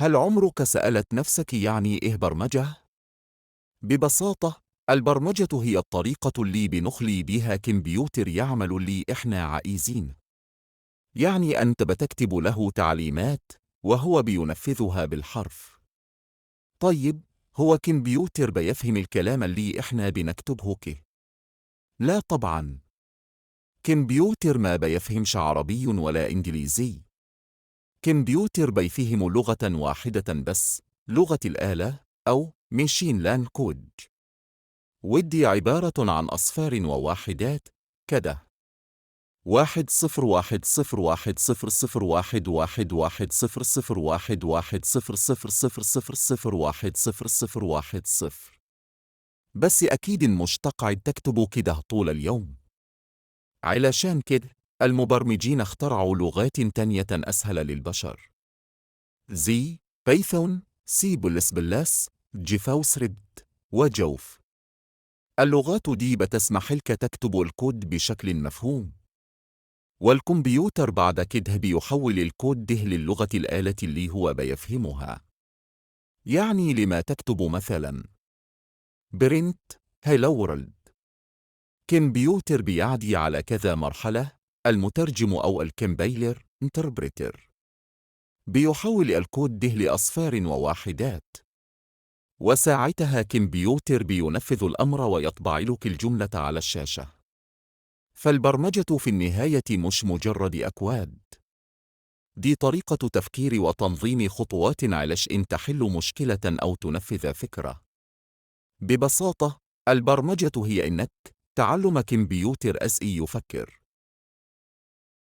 هل عمرك سألت نفسك يعني إيه برمجة؟ ببساطة، البرمجة هي الطريقة اللي بنخلي بيها كمبيوتر يعمل اللي إحنا عايزين. يعني أنت بتكتب له تعليمات وهو بينفذها بالحرف. طيب، هو كمبيوتر بيفهم الكلام اللي إحنا بنكتبه كه؟ لا طبعا. كمبيوتر ما بيفهمش عربي ولا إنجليزي. كمبيوتر بيفهم لغة واحدة بس، لغة الآلة أو machine language. ودي عبارة عن أصفار وواحدات كده: 1 0 1 0 1 0 0 1 1 1 0 0 1 1 0 0 0 0 0 1 0 0 1 0. بس أكيد مش تقعد تكتب كده طول اليوم. علشان كده المبرمجين اخترعوا لغات تانية أسهل للبشر، زي Python، C plus plus، JavaScript و Java. اللغات دي بتسمح لك تكتب الكود بشكل مفهوم، والكمبيوتر بعد كده بيحول الكود ده للغة الآلة اللي هو بيفهمها. يعني لما تكتب مثلا print hello world، كمبيوتر بيعدي على كذا مرحلة: المترجم أو ال compiler interpreter بيحول الكود ده لأصفار وواحدات، وساعتها كمبيوتر بينفذ الأمر ويطبع لك الجملة على الشاشة. فالبرمجة في النهاية مش مجرد أكواد، دي طريقة تفكير وتنظيم خطوات علشان تحل مشكلة أو تنفذ فكرة. ببساطة، البرمجة هي إنك تعلم كمبيوتر إزاي يفكر.